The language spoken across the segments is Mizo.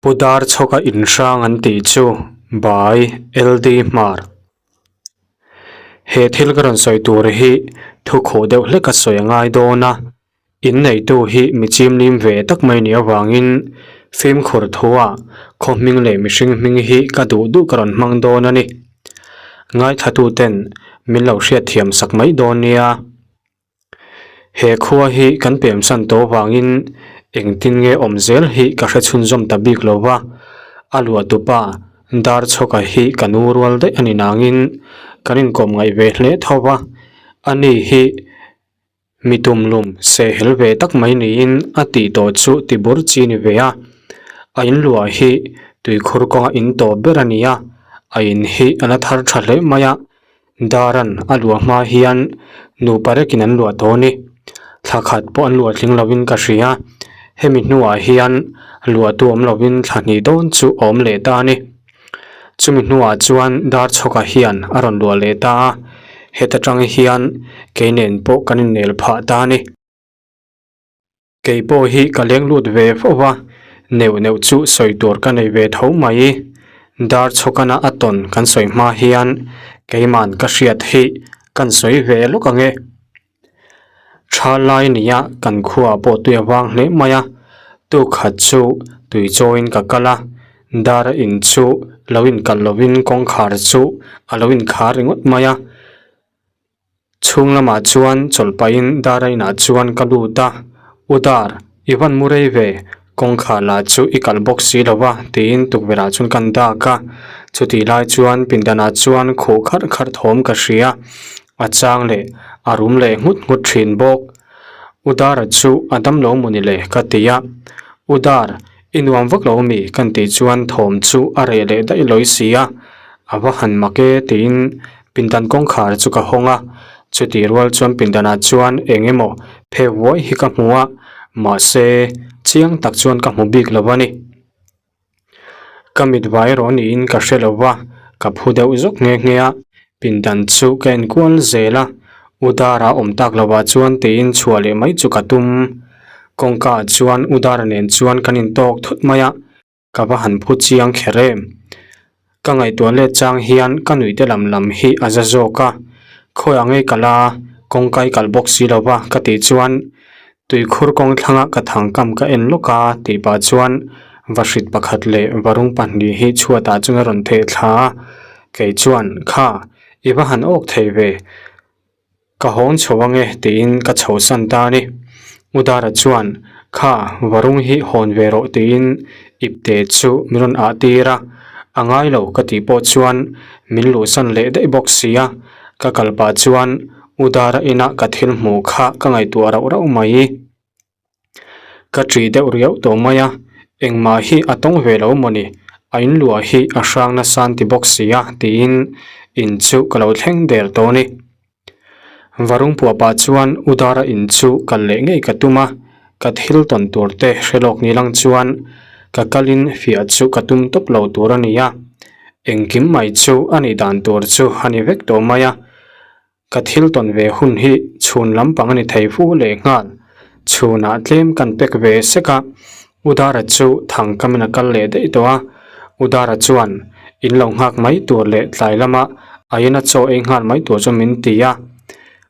Pu Darchhawka inhrang an tih chu by LD Hmar. He thil ka rawn sawi tur hi thu khuh deuh hlek a sawi a ngai dawn a, in neitu hi mi chimlim ve tak mai nih avangin fimkhur thua khaw hming leh mihring hming hi ka duh duh ka rawn hmang dawn a ni. Ngaithlatuten min lo hriatthiam sak mai dawn nia. He khua hi kan pemsan tawh vangin engtin nge awm zel hi ka hre chhunzawm ta bik lo va, a luahtupa Darchhawka hi ka nu rual daih a ni nangin kan inkawm ngaih ve hle tho va, ani hi mi tumlum sehhel ve tak mai niin a tih tawh chu ti bur chi ni ve a, a inluah hi tuikhur kawnga in tawp ber a ni a, a in hi a la thar tha hle mai a. Daran a luah hma hian nupa rekin an luah tawh a ni. Thla khat pawh an luah tling lovin ka hria. Hemi hnuah hian luahtu awm lovin thla hnih dawn chu a awm leh ta a ni. Chumi hnuah chuan Darchhawka hian a rawn luah leh ta a, heta tang hian kei nen pawh kan innel phah ta a ni. Kei pawh hi ka leng lut ve fo va, neuh neuh chu sawi tur ka nei ve tho mai. Dar chhawkana a tawn kan sawi hma hian keiman ka hriat hi kan sawi ve lawk ang e. Tha lai nia kan khua pawh tui a vang hle mai a, tukhat chu tui chawiin ka kal a, dar a in chu lo inkalh lovin kawngkhar chu a lo inkhar ringawt mai a. Chhung lamah chuan chawlh pahin Dara inah chuan ka lut a, U Dar, i van mu rei ve, kawngkhar lah chu i kalh bawk si lo va tiin tukverhah chuan kan dak a. Chutih lai chuan pindanah chuan khuh kharh kharh thawm ka hria, a chang leh a rum leh nghut nghut thin bawk. U Dara chu a dam lo maw ni le ka ti a, U Dar, i nuam vak lo mi kan tih chuan thawm chu a reh leh daih lawi si a, a va han mak e tiin Pindan kawngkhar chu ka hawng a, chutih rual chuan pindanah chuan eng emaw phe vuai hi ka hmu a, mahse chiang tak chuan ka hmu bik lo a ni. Ka mit vai erawh niin ka hre lo va, ka phu deuh zawk nghe nghe a, pindan chu ka enkual zel a, Udara awm tak lovah chuan tiin chhuah leh mai chu ka tum. Kawngka ah chuan Udara nen chuan kan intawk thut mai a. Ka va han phu chiang kher em? Ka ngaihtuah let chang hian ka nuihte lam lam hi a za zawk a, khawi ang ei ka la, kawngka i kalh bawk si lo va ka tih chuan tuikhur kawng thlanga ka thangkam ka en lawk a tih pah chuan vahrit pakhat leh varung pahnih hi chhuatah chuan a rawn theh thla a, kei chuan kha i va han awk thei ve. Ka hawng chho ange tiin ka chhosan ta a ni. Udara chuan, Kha, varung hi hawn ve rawh tiin ipte chu min rawn ah tir a. A ngai lo ka tih pawh chuan min luhsan leh daih bawk si a. Ka kal pah chuan Udara inah ka thil hmuh kha ka ngaihtuah rauh rauh mai. Ka ṭih deuh riau tawh mai a, engmah hi a tawng ve lo mawni, a inluah hi a hrang nasa an ti bawk si a tiin in chu ka lo thleng der tawh a ni. Varung puah pah chuan Udara in chu kal leh ngei ka tum a, ka thil tawn tur te hre lawk ni lang chuan ka kalin fiah chu ka tum tawp lo tur a ni a, engkim mai chu a nih dan tur chu a ni vek tawh mai a. Ka thil tawn ve hun hi chhun lampang a ni thei fu leh nghal. Chhunah tlem kan pek ve sek a, Udara chu thang kamin a kal leh daih tawh a. Udara chuan in lo nghak mai tur leh tlai lama a ina chaw ei nghal mai tur chu min ti a.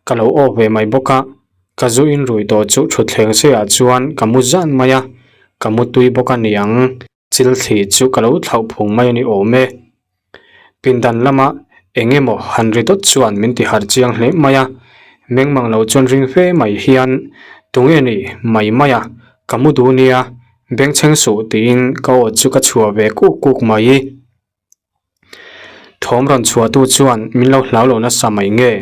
Ka lo awk ve mai bawk a, ka zu in rui tawh chu thutthleng seiah chuan ka mu zan mai a, ka mu tui bawk a niang. Chil thli chu ka lo thlauh phung mai a ni awm e. Pindan lama eng emaw han ri dawt chuan min ti harh chiang hle mai a, meng mang lo chuan ring fe mai hian tunge ni mai mai a, ka mu duh nia, bengchheng suh tiin ka aw chu ka chhuah ve kuk kuk mai. Thawm rawn chhuahtu chuan min lo hlau lo nasa mai nge,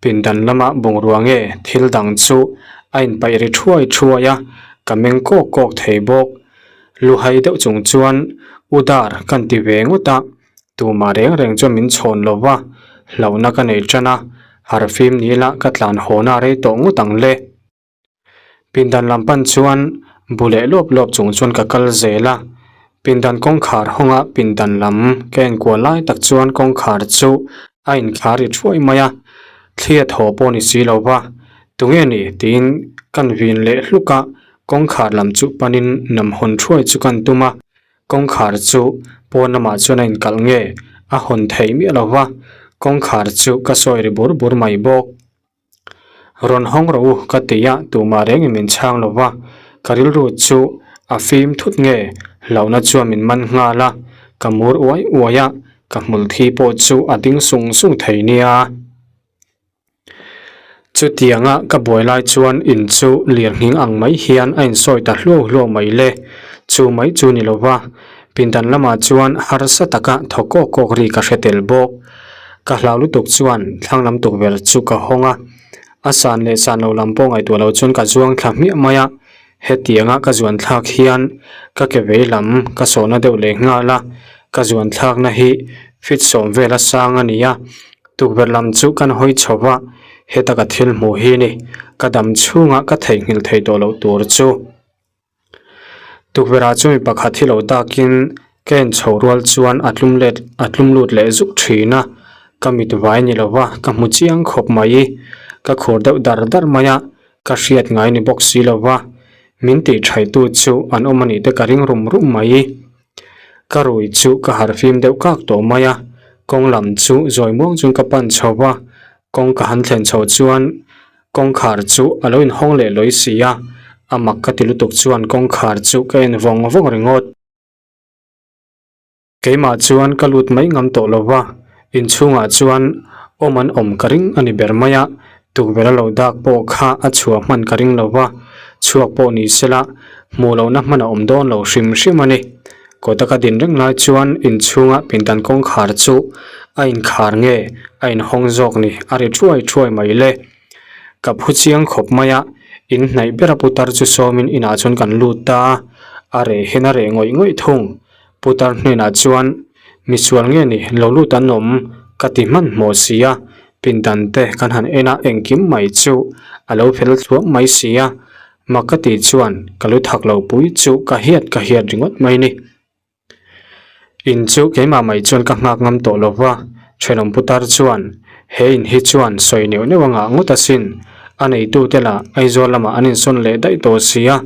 pindan lama bungrua nge thil dang chu a inpaih ri thuai thuai a, ka meng kawk kawk thei bawk. Luhai deuh chung chuan U Dar kan ti ve ngawt a, tumah reng reng chuan min chhawn lo va, hlauhna ka nei tan a, harfim ni ila ka tlan hawna rei tawh ngawt ang le. Pindan lam pan chuan bu leh lawp lawp chung chuan ka kal zel a, pindan kawngkhar hawnga pindan lam ka enkual lai tak chuan kawngkhar chu a inkhar ri thuai mai a, thli a thaw pawh ni si lo va, tunge ni tiin kan vin leh hluk a, kawngkhar lam chu panin nam hawn thuai chu kan tum a. Kawngkhar chu pawn lamah chuan a inkalh nge a hawn theih miah lo va, kawngkhar chu ka sawi ri bur bur mai bawk. Rawn hawng rawh u ka ti a, tumah rengin min chhang lo va, ka rilru chu a fim thut nge hlauhna chuan min man nghal a, ka mur uai uai a, ka hmul thi pawh chu a ding sung sung thei nia. Chutianga ka buai lai chuan in chu lirnghing ang mai hian a insawi ta hluau hluau mai le. Chu mai chu ni lova, pindan lamah chuan harsa taka thaw kawk kawk ri ka hre tel bawk. Ka hlau lutuk chuan thlang lam tukverh chu ka hawng a, a san leh san lo lam pawh ngaihtuah lo chuan ka zuang thla hmiah mai a. Hetianga ka zuan thlak hian ka ke vei lam ka sawhna deuh leh nghal a, ka zuan thlakna hi feet sawm vela sang a ni a, tukverh lam chu kan hawi chho va, heta ka thil hmuh hi ni, ka dam chhunga ka theihnghilh thei tawh loh tur chu. Tukverhah chu mi pakhat hi lo dakin ka en chho rual chuan a tlum let a tlum lut leh zuk thin a, ka mit vai ni lova ka hmu chiang khawp mai, ka khur deuh dar dar mai a, Ka hriat ngai ni bawk si lo va, min tih thaitu chu an awm a nih te ka ring rum rum mai. Ka rui chu ka harh fim deuh kak tawh mai a, kawng lam chu zawi muang chuan ka pan chho va, kawng ka han thlen chho chuan kawngkhar chu a lo inhawng leh lawi si a, a mak ka ti lutuk chuan kawngkhar chu ka en vawng vawng ringawt. Keimah chuan ka lut mai ngam tawh lo va, inchhungah chuan awm an awm ka ring a ni ber mai a, tukverh a lo dak pawh kha a chhuah hman ka ring lo va, chhuak pawh ni sela hmuh lohna hman a awm dawn lo hrim hrim a ni. Kawta ka din reng lai chuan inchhunga pindan kawngkhar chu a inkhar nge a inhawng zawk ni a ri thuai thuai mai le. Ka phu chiang khawp mai a, in hnaih bera putar chu sawmin inah chuan kan lut ta a, a reh hian a reh ngawih ngawih thung. Putar hnenah chuan, Misual nge ni, lo lut an awm, ka ti hmanhmawh si a, pindan te kan han en a, engkim mai chu a lo fel thluam mai si a, mak ka tih chuan ka lu thak lo pui chu ka hiat ka hiat ringawt mai ni. In chu keimah mai chuan ka nghak ngam tawh lo va, thenawm putar chuan, He in hi chuan sawi neuh neuh a ngah ngawt asin, a neitute lah Aizawl lamah an insawn leh daih tawh si a,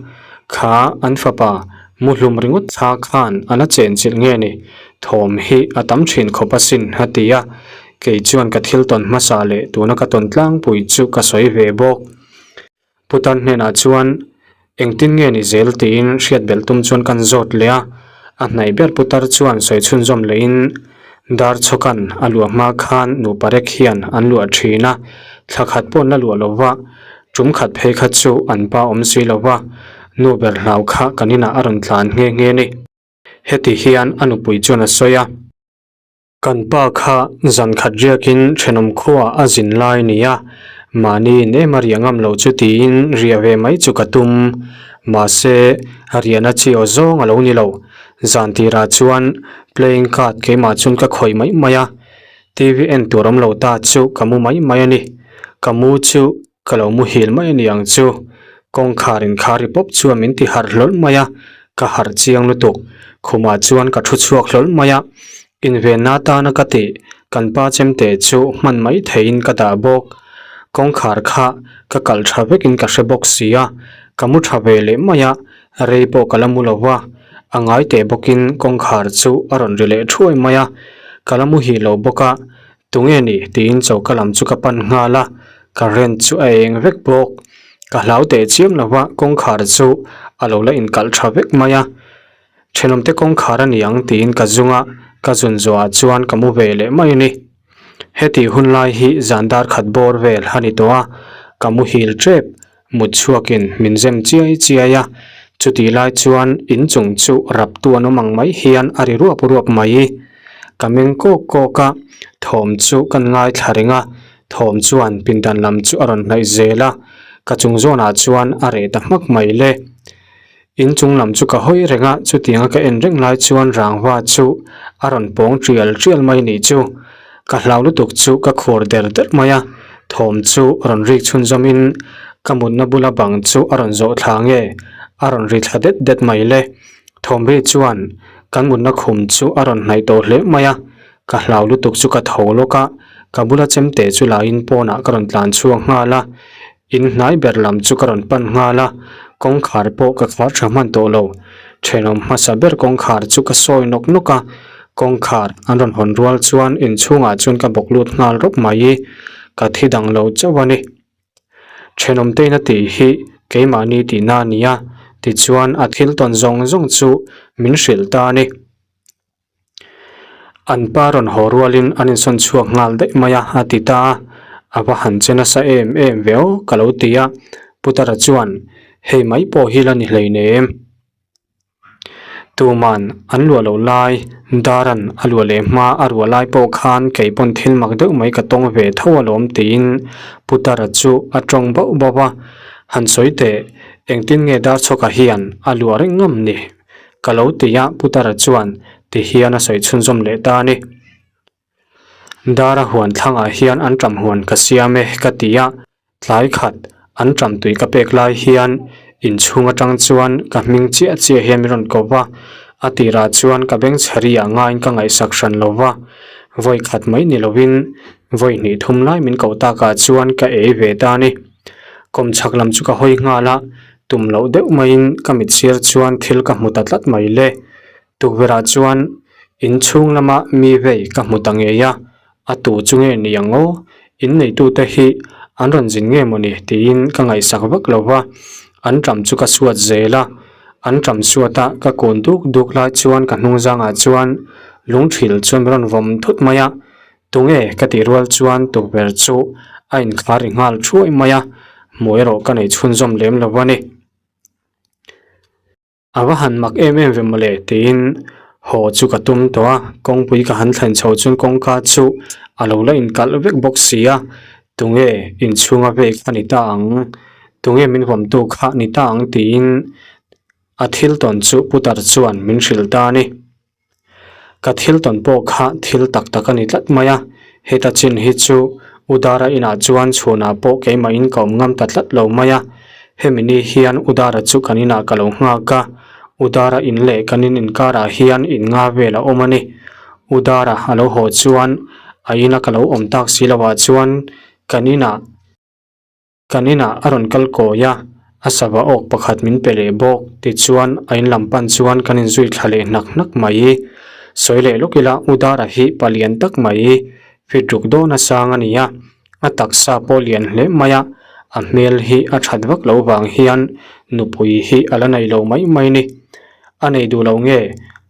kha an fapa Muhlum ringawt thla khan a la chenchilh nge ni? Thawm hi a tam thin khawp asin a ti a, kei chuan ka thil tawn hmasa leh tuna ka tawn tlangpui chu ka sawi ve bawk. Putar hnenah chuan engtin nge ni zel tiin hriat belh tum chuan kan zawt leh a, a hnaih ber putar chuan sawi chhunzawm lehin dar chhawkan a luah hma khan nupa rek hian an luah thin a, thla khat pawh an la luah lo va, Tum khat phei kha chu an pa awm si lo va, nu ber hlau kha kan inah a rawn tlan nghe nghe ni. Heti hian a nupui chuan a sawi a. Kan pa kha zan khat riakin thenawm khuaah a zin lai ni a, mahni in em a riah ngam lo chu tiin riah ve mai chu ka tum. Mahse, riahna chi aw zawng a lo ni lo. Zan tirah chuan playing card keimah chuan ka khawih mai mai a, TV en tur awm lo ta chu ka mu mai mai a ni. Ka mu chu ka lo muhil mai a ni ang chu. Kawngkhar inkhar ri pawp chuan min ti harh hlawl mai a, ka harh chiang lutuk. Khumah chuan ka thu chhuak hlawl mai a, invenna atana ka tih kan pa chemte chu hman mai theihin ka dah bawk. Kawngkhar kha ka kalh tha vekin ka hre bawk si a, ka mu tha ve leh mai a, rei pawh ka la mu lo va, a ngai teh bawkin kawngkhar chu a rawn ri leh thuai mai a, ka la muhil lo bawk a, Tunge ni? tiin choka lam chu ka pan nghal a, current chu a eng vek bawk. Ka hlau teh chiam lo va, kawngkhar chu a lo la inkalh tha vek mai a. Thenawmte kawngkhar a ni ang tiin ka zung a, ka zun zawhah chuan ka mu ve leh mai a ni. Heti hun lai hi zan dar khat bawr vel a ni tawh a, ka muhil tep. Mut chhuakin min zem chiai chiai a, chutih lai chuan inchung chu raptu an awm ang mai hian a ri ruap ruap mai. Ka meng kawk kawk a, thawm chu kan ngaithla reng a, thawm chuan pindan lam chu a rawn hnaih zel a, ka chung zawnah chuan a reh ta hmak mai le. Inchung lam chu ka hawi reng a, chutianga ka en reng lai chuan rangva chu a rawn pawng tial tial mai nih chu. Ka hlau lutuk chu ka khur der der mai a, thawm chu rawn rik chhunzawmin ka mutna bula bang chu a rawn zawh thla nge a rawn ri thla det det mai le. Thawm ri chuan kan mutna khum chu a rawn hnaih tawh hle mai a, ka hlau lutuk chu ka tho lawk a, ka bula chemte chu lain pawnah ka rawn tlan chhuak nghal a. In hnai ber lam chu ka rawn pan nghal a, kawngkhar pawh ka khar tha hman tawh lo. Thenawm hmasa ber kawngkhar chu ka sawi nawk nawk a, kawngkhar an rawn hawn rual chuan inchhungah chuan ka bawk lut nghal rawp mai. Ka thi dang lo chauh a ni. Thenawm tein a tih hi keimahni tihna a ni a, tichuan a thil tawn zawng zawng chu min hrilh ta a ni. An pa rawn haw rualin an insawn chhuak nghal daih mai a, a ti ta a. A va han che nasa em em ve aw ka lo ti a. Putara chuan, Hei mai pawh hi la ni hleinem. Tuman an luah loh lai, Daran a luah leh hma a ruah lai pawh khan kei pawn thil mak deuh mai ka tawng ve tho alawm tiin Putara chu a tawng bauh bauh a. Han sawi teh, engtin nge Darchhawka hian a luah reng ngam ni? Ka lo ti a, Putara chuan ti hian a sawi chhunzawm leh ta a ni. Dara huan thlangah hian an ṭam huan ka siam e ka ti a, tlai khat an ṭam tui ka pek lai hian inchhung aṭang chuan ka hming chiah chiah hian min rawn ko va, a tirah chuan ka bengchhari ah ngaiin ka ngaihsak hran lo va, vawi khat mai ni lovin vawi hnih thum lai min koh takah chuan ka ei ve ta a ni. Kawmchhak lam chu ka hawi nghal a, Tum loh deuh maiin ka mit sir chuan thil ka hmu ta tlat mai le. Tukverhah chuan inchhung lama mi vei ka hmu ta ngei a, a tu chu nge ni ang aw? In neitute hi an rawn zin nge mawni tiin ka ngaihsak vak lo va, an ṭam chu ka suat zel a. An ṭam suata ka kun duk duk lai chuan ka hnung zangah chuan lungthil chuan min rawn vawm thut mai a, Tunge ka tih rual chuan tukverh chu a inkhar ri nghal thuai mai a, hmuh erawh ka nei chhunzawm lem lo a ni. A va han mak em em ve mawle tiin haw chu ka tum tawh a, kawngpui ka han thlen chho chuan kawngka chu a lo la inkalh vek bawk si a, tunge inchhunga vek a ni ta ang, tunge min vawmtu kha ni ta ang tiin a thil tawn chu putar chuan min hrilh ta a ni. Ka thil tawn pawh kha thil tak tak a ni tlat mai a, heta chin hi chu Udara inah chuan chhunah pawh keimahin ka awm ngam ta tlat lo mai a, hemi ni hian Udara chu kan inah ka lo nghak a, Udara in leh kan in inkarah hian in nga vel a awm a ni. Udara a lo haw chuan a ina ka lo awm tak si loah chuan kan inah. Kan inah a rawn kal kawi a, a sava awk pakhat min pe leh bawk tichuan a in lam pan chuan kan inzui thla leh hnak hnak mai. Sawi leh lawk ila U Dara hi pa lian tak mai, fit ruk dawn a sang a ni a, a taksa pawh lian hle mai a, a hmel hi a that vak lo vang hian nupui hi a la nei lo mai mai ni. A nei duh lo nge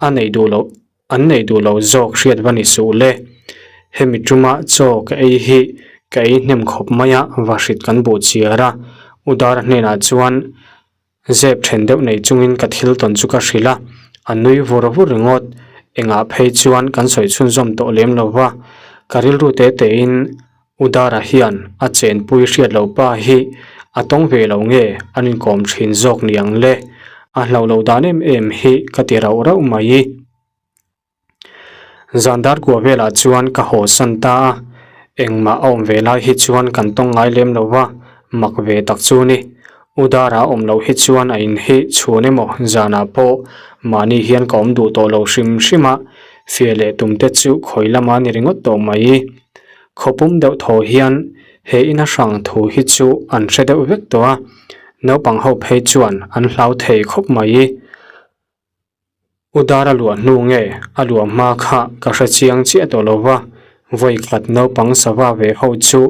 a nei duh loh An neih duh lo zawk hriat va ni suh le. Hemi tuma chaw ka ei hi ka ei hnem khawp mai a, vahrit kan buh chiar a. Udara hnenah chuan zep then deuh nei chungin ka thil tawn chu ka hrilh a, a nui vur vur ringawt. Engah phei chuan kan sawi chhunzawm tawh lem lo va, ka rilru te tein Udara hian a chenpui hriat loh pa hi a tawng ve lo nge an inkawm thin zawk ni ang le? A hlauh loh dan em em hi ka ti rauh rauh mai. Zan dar kua velah chuan ka haw san ta a, engmah a awm ve lai hi chuan kan tawng ngai lem lo va, mak ve tak chu ni. Udara a awm loh hi chuan a in hi chhun emaw zanah pawh mahni hian ka awm duh tawh lo hrim hrim a, fiah leh tum te chu khawi lama ni ringawt tawh mai. Khawpum deuh thaw hian he ina hrang thu hi chu an hre deuh vek tawh a, naupang ho phei chuan an hlau thei khawp mai. U Dar a luah hnu nge a luah hma kha ka hre chiang chiah tawh lo va, vawi khat naupang sava ve ho chu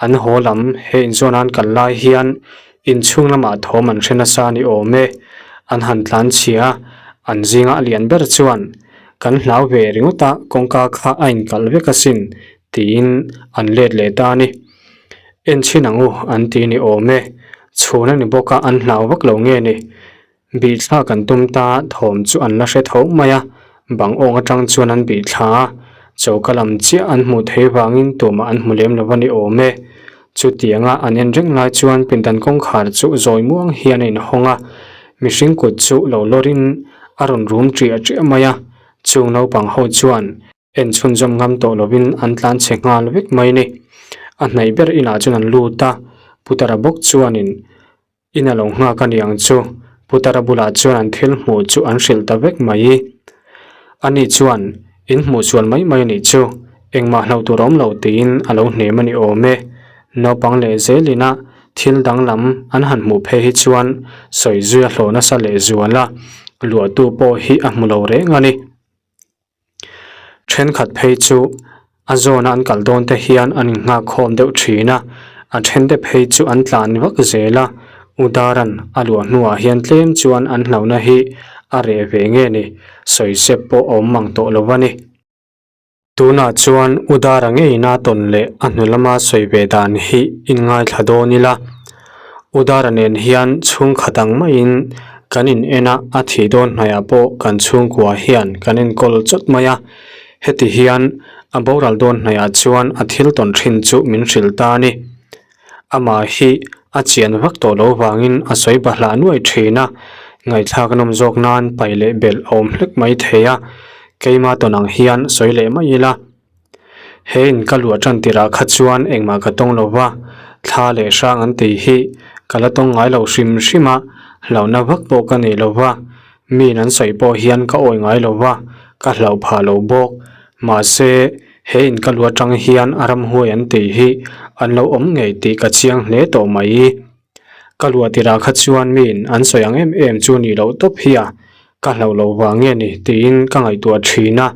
an haw lam he inzawn an kal lai hian inchhung lamah thawm an hre nasa ni awm e. An han tlan chhia a, an zinga a lian ber chuan Kan hlau ve ringawt a, kawngka kha a inkalh vek asin tiin an let leh ta a ni. En chhin ang u an ti ni awm e, chhun a ni bawk a an hlau vak lo nge ni. Bihthla kan tum ta thawm chu an la hre tho mai a, bang awng atang chuan an bihthla a, choka lam chiah an hmuh theih vangin tumah an hmu lem lo a ni awm e. Chutianga an en reng lai chuan pindan kawngkhar chu zawi muang hian a inhawng a, mihring kut chu lo lawrin a rawn rum ṭiah ṭiah mai a, chung naupang ho chuan en chhunzawm ngam tawh lovin an tlan chhe nghal vek mai ni. A hnaih ber inah chuan an lut a, Putara bawk chuanin In a lo nghak a ni ang chu, Putara bulah chuan an thil hmuh chu an hrilh ta vek mai. Ani chuan, In hmuh sual mai mai a nih chu, engmah hlauh tur a awm lo tiin a lo hnem a ni awm e. Naupang leh zelina thil danglam an han hmuh phei hi chuan sawi zui a hlawh nasa leh zual a. Luahtu pawh hi a hmu lo reng a ni. Thenkhat phei chu a zawna an kal dawn te hian an innghak khawm deuh thin a, a then te phei chu an tlan vak zel a, Udaran a luah hnuah hian tlem chuan an hlauhna hi a reh ve nge ni, sawi sep pawh a awm mang tawh lo a ni. Tunah chuan Udara ngeina tawn leh a hnu lama sawi ve dan hi inngaithla dawn ila. Udara nen hian chhungkhat ang maiin kan in en a, a thih dawn hnaihah pawh kan chhungkua hian kan enkawl chawt mai a. Heti hian a boral dawn hnaihah chuan a thil tawn thin chu min hrilh ta a ni. Amah hi a chian vak tawh lo vangin a sawi bahlah nuai thin a, ngaihthlak nawm zawk nan paih leh belh a awm hlek mai thei a, keima tawn ang hian sawi leh mai ila. He in ka luah tan tirah kha chuan engmah ka tawng lo va, thla leh hrang an tih hi ka la tawng ngai lo hrim hrim a, hlauhna vak pawh ka nei lo va, miin an sawi pawh hian ka awi ngai lo va, ka hlauh phah lo bawk. Mahse, he in ka luah tang hian a ramhuai an tih hi an lo awm ngei tih ka chiang hle tawh mai. Ka luah tirah kha chuan miin an sawi ang em em chu nih loh tawp hi a, ka hlauh lo vang nge ni tiin ka ngaihtuah thin a,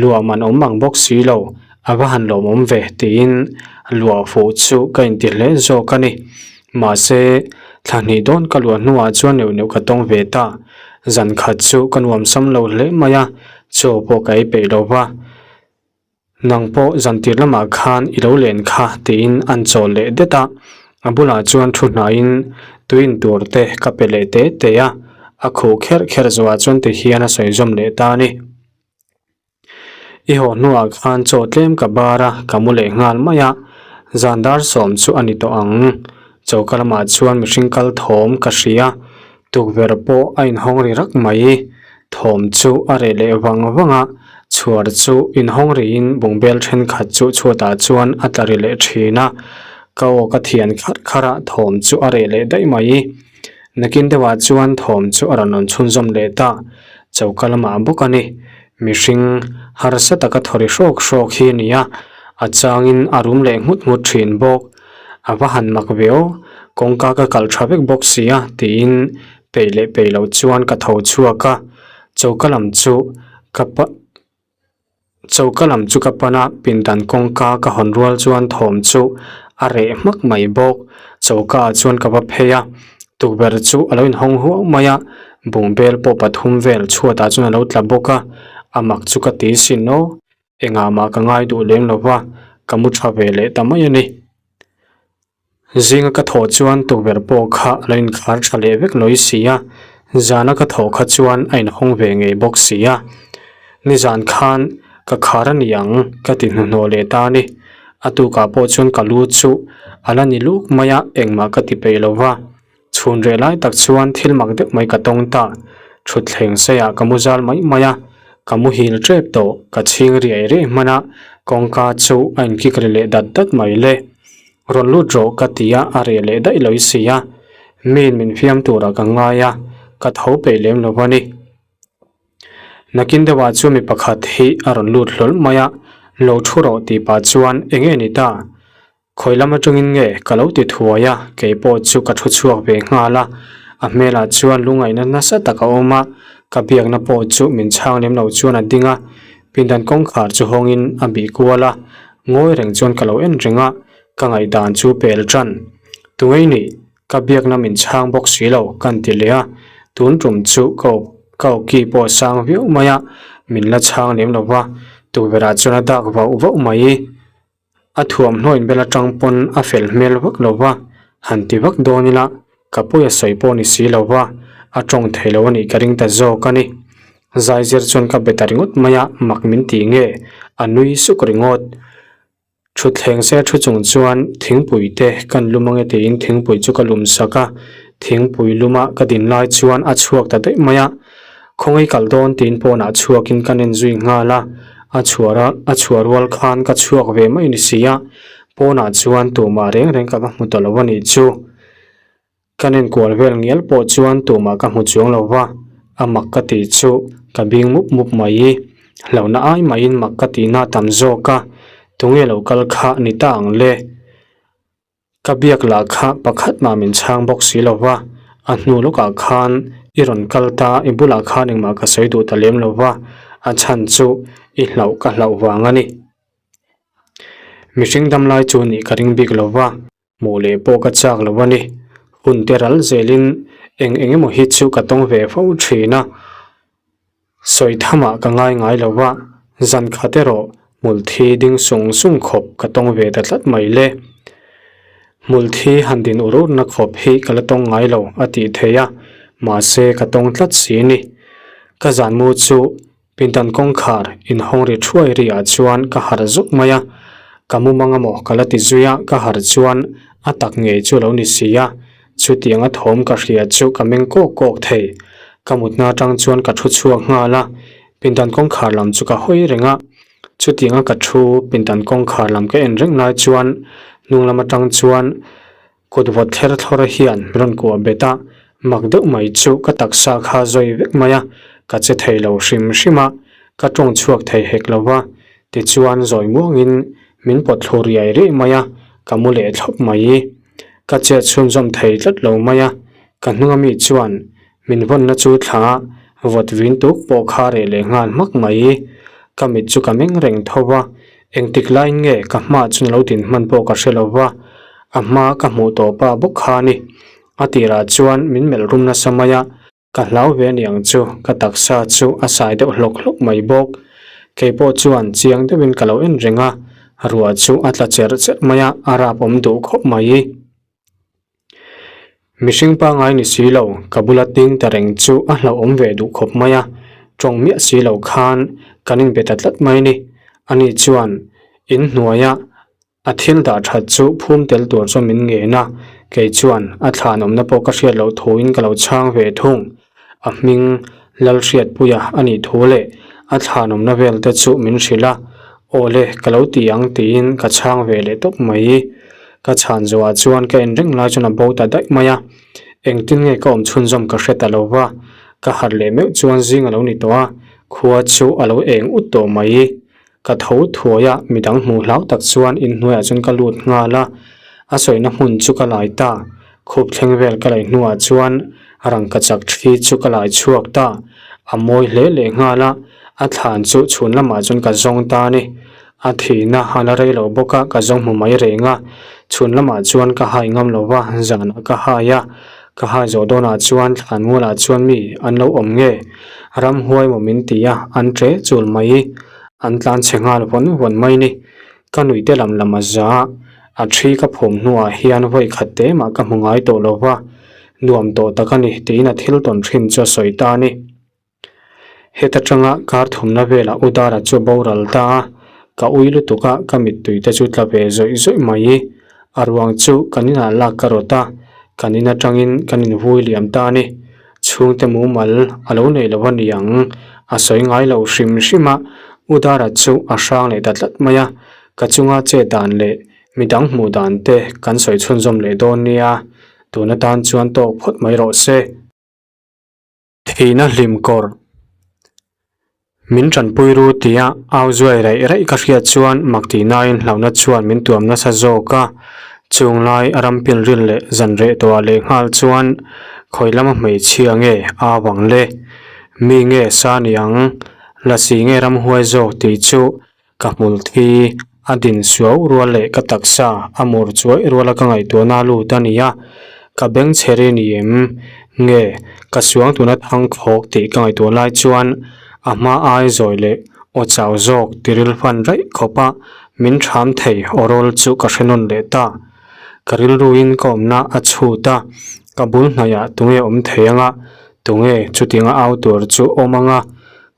luah man awm ang bawk si lo, a va han lawmawm ve tiin luah fuh chu ka inti hle zawk a ni. Mahse, thla hnih dawn ka luah hnuah chuan neuh neuh ka tawng ve ta, zan khat chu ka nuam sam lo hle mai a, chaw pawh ka ei peih lo va. Nang pawh zantir lamah khan i lo len kha tiin an chawl leh det a, a bulah chuan thu hnaiin tuin tur te ka pe leh te te a, a khuh kherh kherh zuah chuan ti hian a sawi zawm leh ta a ni. I haw hnuah khan chaw tlem ka bar a, ka mu leh nghal mai a, zan dar sawm chu a ni tawh ang. Choka lamah chuan mihring kal thawm ka hria, Tukverh pawh a inhawng ri rak mai. Thawm chu a reh leh vang vang a, chhuar chu inhawng riin bungbel thenkhat chu chhuatah chuan a tla ri leh thin a. Ka aw ka thian kharh kharh a, thawm chu a reh leh daih mai. Nakin deuhah chuan thawm chu a rawn rawn chhunzawm leh ta. Choka lamah bawk a ni. Mihring harsa taka thaw ri hrawk hrawk hi a ni a, a changin a rum leh nghut nghut thin bawk. A va han mak ve aw, kawngka ka kalh tha vek bawk si a tiin peih leh peih loh chuan ka tho chhuak a, choka lam chu ka pa choka lam chu ka pan a, pindan kawngka ka hawn rual chuan thawm chu a reh hmak mai bawk, choka ah chuan ka va phei a, tukverh chu a lo inhawng huau mai a, bungbel pawh pathum vel chhuatah chuan a lo tla bawk a, a mak chu ka ti sin aw. Engah mah ka ngai duh lem lo va, ka mu tha ve leh ta mai a ni. Zinga ka thawh chuan tukverh pawh kha a lo inkhar tha leh vek lawi si a, zana ka thawh kha chuan a inhawng ve ngei bawk si a. Nizan khan ka khar a ni ang ka ti hnuhnawh leh ta a ni. A tukah pawh chuan ka lu chu a la ni luk mai a, engmah ka ti peih lo va. Chhun reh lai tak chuan thil mak deuh mai ka tawng ta. Thutthleng seiah ka mu zal mai mai a, ka muhil tep tawh, ka chhing riai riai hman a, kawngka chu a inkik ri leh dat dat mai le. Rawn lut rawh ka ti a, a reh leh daih lo i si a. Miin min fiam turah ka ngai a, ka tho peih lem lo a ni. Nakin deuhah chu mi pakhat hi a rawn lut hlawl mai a, lo thu rawh tih pah chuan eng nge ni ta? Khawi lam atangin nge ka lo ti thuai a, kei pawh chu ka thu chhuak ve nghal a, a hmelah chuan lungaihna nasa tak a awm a, ka biakna pawh chu min chhang lem lo chuan a ding a, pindan kawngkhar chu hawngin a bih kual a, ngawi reng chuan ka lo en reng a, ka ngaihdan chu pel tan. Tungei nih, ka biakna min chhang bawk si lo kan ti leh a, tun tum chu ka aw ka awki pawh a sang viau mai a, min la chhang lem lo va, tukverhah chuan a dak vauh vauh mai. A thuamhnaw inbel atang pawn a fel hmel vak lo va, han ti vak dawn ila ka pawi a sawi pawh ni si lo va, a tawng thei lo a nih ka ring ta zawk a ni. Zaizir chuan ka be ta ringawt mai a, mak min ti nge? A nui suk ringawt. Thutthleng se thu chung chuan thingpui te kan lum ange tiin thingpui chu ka lum sak a, thingpui luma ka din lai chuan a chhuak ta daih mai a. Khawngaih kal dawn tiin pawnah chhuakin ka nen zui nghal a, a chhuar a, a chhuah rual khan ka chhuak ve mai ni si a, pawnah chuan tumah reng reng ka va hmu ta lo a nih chu. Ka nen kual vel ngial pawh chuan tumah ka hmu chuang lo va, a mak ka tih chu ka bing mup mup mai. Hlauhna ai mahin mak ka tihna a tam zawk a, tunge lo kal kha ni ta ang le? Ka biak lah kha pakhat mah min chhang bawk si lo va, a hnu lawkah khan I rawn kal ta, i bulah khan engmah ka sawi duh ta lem lo va, a chhan chu i hlauh ka hlauh vang a ni. Mihring dam lai chu nih ka ring bik lo va, hmuh leh pawh ka chak lo a ni. Hun te ral zelin eng eng emaw hi chu ka tawng ve fo thin a, sawi thamah ka ngai ngai lo va, zan khat erawh hmul thi ding sung sung khawp ka tawng ve ta tlat mai le. Hmul thi han din ur urna khawp hi ka la tawng ngai lo a tih thei a, mahse ka tawng tlat si ni. Ka zan mu chu Pindan kawngkhar inhawng ri thuai ri ah chuan ka harh zuk mai a, ka mu mang amaw ka la ti zui a, ka harh chuan a tak ngei chu lo ni si a, chutiang a thawm ka hria chu ka meng kawk kawk thei. Ka mutna atang chuan ka thu chhuak nghal a, pindan kawngkhar lam chu ka hawi reng a, chutiang a ka thu pindan kawngkhar lam ka en reng lai chuan hnung lam atang chuan Kut vawt thler thlawr hian min rawn kuah bet a, mak deuh mai chu ka taksa kha zawi vek mai a, ka che thei lo hrim hrim a, ka tawng chhuak thei hek lo va, tichuan zawi muangin min pawt thlu riai riai mai a, ka mu leh thlawp mai. Ka chet chhunzawm thei tlat lo mai a, ka hnunga mi chuan Min vawnna chu thla vawt vin tuk pawh kha reh leh nghal hmak mai. Ka mit chu ka meng reng tho va, engtik laiin nge ka hma chu lo din hman pawh ka hre lo va, a hma ka hmuh tawh pa bawk kha a ni. A tirah chuan min melh rum nasa mai a, ka hlau ve aniang chu ka taksa chu a sai deuh hlawk hlawk mai bawk. Kei pawh chuan chiang deuhin ka lo en reng a, ruah chu a tla cherh cherh mai a, a rap awm duh khawp mai. Mihring pangngai ni si lo, ka bula ding ta reng chu a hlauhawm ve duh khawp mai a, tawng miah si lo khan kan inbe ta tlat mai ni. Ani chuan in hnuaia a thil dah that chu phum tel tur chuan min ngen a, kei chuan a thlan awmna pawh ka hriat loh thuin ka lo chhang ve thung. A hming Lalhriatpuia a nih thu leh a thlan awmna vel te chu min hrilh a, Aw le, ka lo ti ang tiin ka chhang ve leh tawp mai. Ka chhan zawhah chuan ka en reng lai chuan a bo ta daih mai a, engtin nge ka awm chhunzawm ka hre ta lo va, ka harh leh meuh chuan zing a lo ni tawh a, khua chu a lo eng ut tawh mai. Ka tho thuai a, midang hmuh hlau tak chuan inhnuaiah chuan ka lut nghal a, a sawina hmun chu ka lai ta. Khup thleng vel ka laih hnuah chuan rangka chak thi chu ka lai chhuak ta. A mawi hle leh nghal a, a thlan chu chhun lamah chuan ka zawng ta a ni. A thihna a la rei lo bawk a, ka zawng hmu mai reng a. Chhun lamah chuan ka hai ngam lo va, zanah ka hai a. Ka hai zawh dawnah chuan thlan mualah chuan mi an lo awm nge? Ramhuai maw min ti a, an ṭe chul mai. An tlan chhe nghal vawn vawn mai ni. Ka nuihte lam lam a za a, a ṭhi ka phum hnuah hian vawi khat te mah ka hmu ngai tawh lo va, nuam tawh tak a ni tiin a thil tawn ṭhin chu a sawi ta a ni. Heta tanga kar thumna velah U Dara chu a boral ta a, ka ui lutuk a, ka mittui te chu tla ve zawih zawih mai. A ruang chu kan inah lak ka rawt a, kan in atangin kan invui liam ta a ni. Chhungte mumal a lo nei lo a ni ang, a sawi ngai lo hrim hrim a, U Dara chu a hrang leh ta tlat mai a, ka chunga chet dan leh midang hmuh dan te kan sawi chhunzawm leh dawn nia, tun atan chuan tawk phawt mai rawh se. Theihna hlim kawr min tanpui ru tia au zuai raih raih ka hriat chuan mak tihnain hlauhna chuan min tuam nasa zawk a, chung lai a ram pil ril leh zan reh tawhah leh nghal chuan khawi lama hmeichhia nge au ang le? Mi nge sa ni ang? Lasi nge ramhuai zawk tih chu Ka hmul thi a din suau rual leh ka taksa a mur chuai ruala ka ngaihtuahna a lut a ni a, ka beng chhe ri ni em? Nge ka suang tuna thang khawk tih ka ngaihtuah lai chuan a hma ai zawi leh aw chau zawk tiril hman raih khawpa min ṭham thei aw rawl chu ka hre nawn leh ta. Ka rilruin ka awmna a chhut a, ka bul hnaihah tunge awm thei anga, tunge chutianga au tur chu awm anga,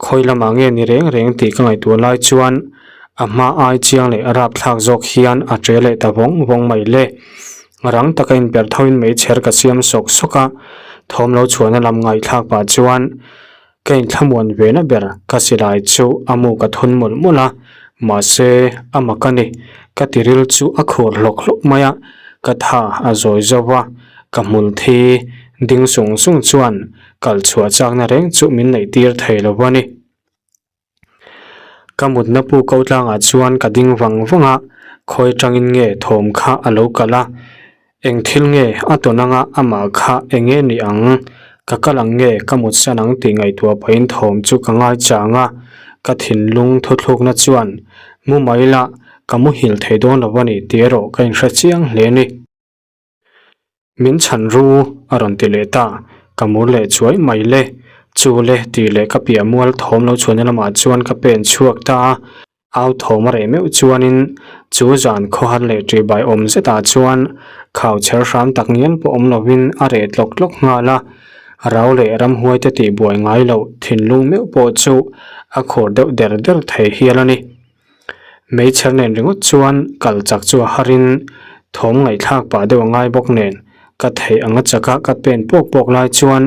Khawi lamah nge ni reng reng tih ka ngaihtuah lai chuan a hma ai chiang leh rapthlak zawk hian a ṭe leh ta vawng vawng mai le. Rang taka inperh thoin meichher ka siam sawk sawk a, thawm lo chhuahna lam ngaihthlak pah chuan ka inthlamuan ve na ber ka silai chu a mu ka thun mawlh mawlh a, mahse a mak a ni. Ka tiril chu a khur hlawk hlawk mai a, ka tha a zawi zo va, ka hmul thi ding sung sung chuan Kal chhuah chakna reng chu min neih tir thei lo a ni. Ka mutna pu ko tlangah chuan ka ding vang vang a, khawi tangin nge thawm kha a lo kal a, eng thil nge a tawn anga amah kha eng nge ni ang? Ka kal ang nge ka mutsan ang tih ngaihtuah pahin thawm chu ka ngaichang a, ka thinlung thuthlukna chuan mu mai la ka muhil thei dawn lo a ni tih erawh ka inhre chiang hle a ni. Min chhan ru a rawn ti leh ta, ka mur leh chuai mai le, chu le tih leh ka piah mual thawm lo chhuahna lamah chuan ka pen chhuak ta a, Au thawm a reh meuh chuanin chu zan khawhar leh ṭihbai awm zetah chuan khau chher hram tak ngial pawh awm lovin a reh tlawk tlawk nghal a. Rau leh ramhuaite tihbuai ngai loh thinlung meuh pawh chu a khur deuh der der thei hial a ni. Meichher nen ringawt chuan kal chak chu a harin thawm ngaihthlak pah deuh a ngai bawk nen ka theih anga chaka ka pen pawk pawk lai chuan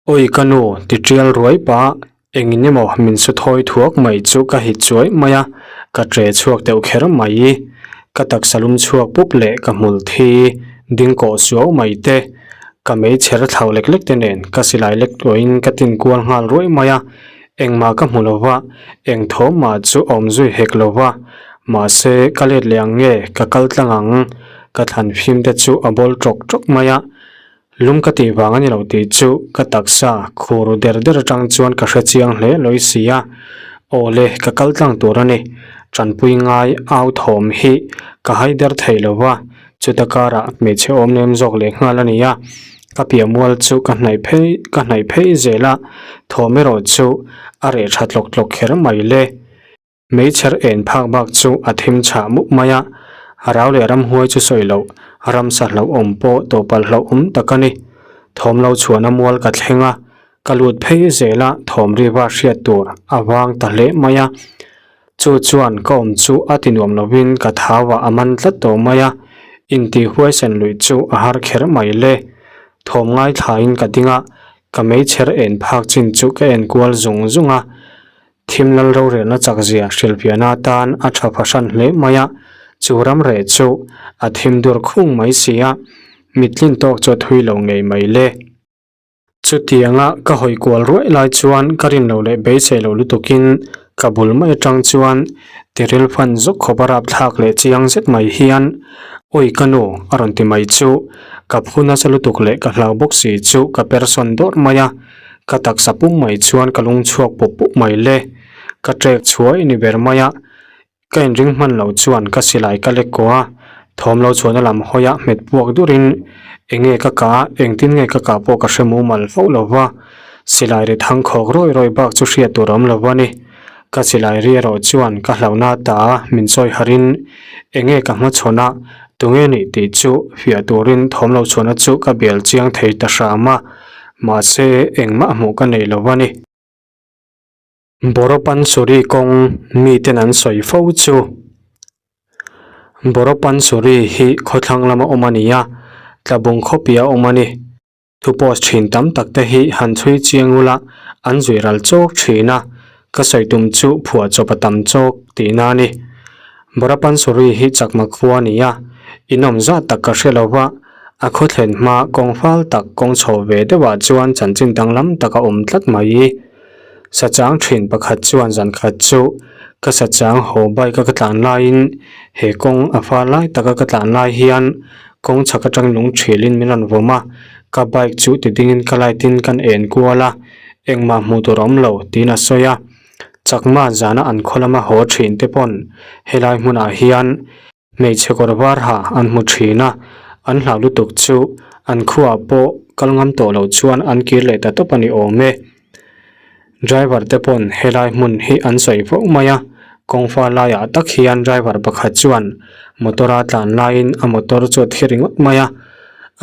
Awi ka nu, ti tial ruai pah, engin emaw min su thawi thuak mai chu ka hit chuai mai a, ka tre chhuak deuh kher mai. Ka taksa lum chhuak pup leh ka hmul thi ding kawh suau mai te, ka meichher thlau lek lek te nen ka silai lek tluahin ka tin kual nghal ruai mai a, engmah ka hmu lo va, eng thawm mah chu a awm zui hek lo va, mahse ka let leh ang nge ka kal tlang ang, ka thlan fim te chu a bawl tawk tawk mai a. Lum ka tih vang a ni lo tih chu ka taksa khur der der atang chuan ka hre chiang hle lawi si a. Aw le, ka kal tlang tur a ni. Tanpui ngai au thawm hi ka hai der thei lo va, chuta karah hmeichhe awm lem zawk leh nghal a ni a. Ka piah mual chu ka hnaih phei ka hnaih phei zel a, thawm erawh chu a reh tha tlawk tlawk kher mai le. Meichher en phak bak chu a thim chhah mup mai a, rau leh ramhuai chu sawi loh, ramsa hlauhawm pawh tawhpalh hlauhawm tak a ni. Thawm lo chhuahna mual ka thleng a, ka lut phei zel a, thawm riva hriat tur a vang ta hle mai a. Chu chuan ka awm chu a ti nuam lovin ka thau ah a man tlat tawh mai a, intihhuaisen luih chu a har kher mai le. Thawm ngaithlain ka ding a, ka meichher en phak chin chu ka en kual zung zung a, Thim lal rorelna chakzia hrilhfiahna atan a tha fahran hle mai a, chu ram reh chu a thim dur khung mai si a, mittlin tawk chu a thui lo ngei mai le. Chutianga ka hawi kual ruai lai chuan ka rin lo leh beisei lo lutukin ka bul mai atang chuan tiril fan zawk khawp a rapthlak leh chiang zet mai hian, Awi ka nu a rawn ti mai chu, ka phu nasa lutuk leh ka hlau bawk si chu ka per sawn dawrh mai a. Ka taksa pum mai chuan ka lung chhuak pup pup mai le. Ka trek chhuai ni ber mai a, ka inring hman lo chuan ka silai ka lek kaw a, thawm lo chhuahna lam hawi a hmet puak durin enge ka kah a, engtin nge ka kah pawh ka hre mumal fo lo va, silai ri thang khawk rawi rawi bak chu hriat tur a awm lo a ni. Ka silai ri erawh chuan ka hlauhna ta a min chawi harin enge ka hmachhawn a, tunge nih tih chu fiah turin thawm lo chhuahna chu ka bel chiang thei ta hram a. Mahse, engmah hmuh ka nei lo a ni. Boropansuri kawng miten an sawi fo chu. Boropansuri hi khawthlang lama awm a ni a, Tlabung khawpia awm a ni. Thu post thin tam tak te hi han chhui chiang ula an zui ral chawk thin a, ka sawi tum chu phuah chawp a tam chawk tihna a ni. Boropansuri hi chakma khua a ni a, inawm zat tak ka hre lo va, A khaw thlen hma kawng fal tak kawng chho ve deuhah chuan chanchin danglam tak a awm tlat mai. Sachang thin pakhat chuan zan khat chu ka sachang haw bike a ka tlan laiin he kawng a fal lai taka ka tlan lai hian kawng chhak atang lung thilin min rawn vawm a, ka bike chu ti dingin ka light in kan en kual a, engmah hmuh tur a awm lo tiin a sawi a. Chakma zana an khaw lama haw thin te pawn helai hmunah hian Hmeichhe kawr var ha an hmu thin a, an hlau lutuk chu an khuaah pawh kal ngam tawh loh chuan an kir leh ta tawp a ni awm e. Driver te pawn helai hmun hi an sawi fo mai a, kawngfa laiah tak hian driver pakhat chuan motor a tlan laiin a motor chu a thi ringawt mai a,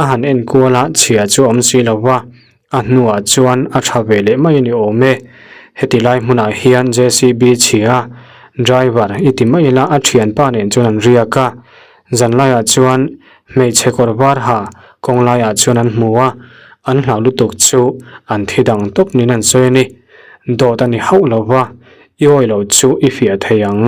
a han enkual a chhia chu a awm si lo va, A hnuah chuan a tha ve leh mai a ni awm e. Heti lai hmunah hian JCB chhia driver i ti mai ila a thianpa nen chuan an riak a. Zan laiah chuan hmeichhe kawr var ha kawng laiah chuan an hmu a, an hlau lutuk chu an thi dang tawp niin an sawi a ni. Dawt a ni hauh lo va, i awi loh chu i fiah thei ang.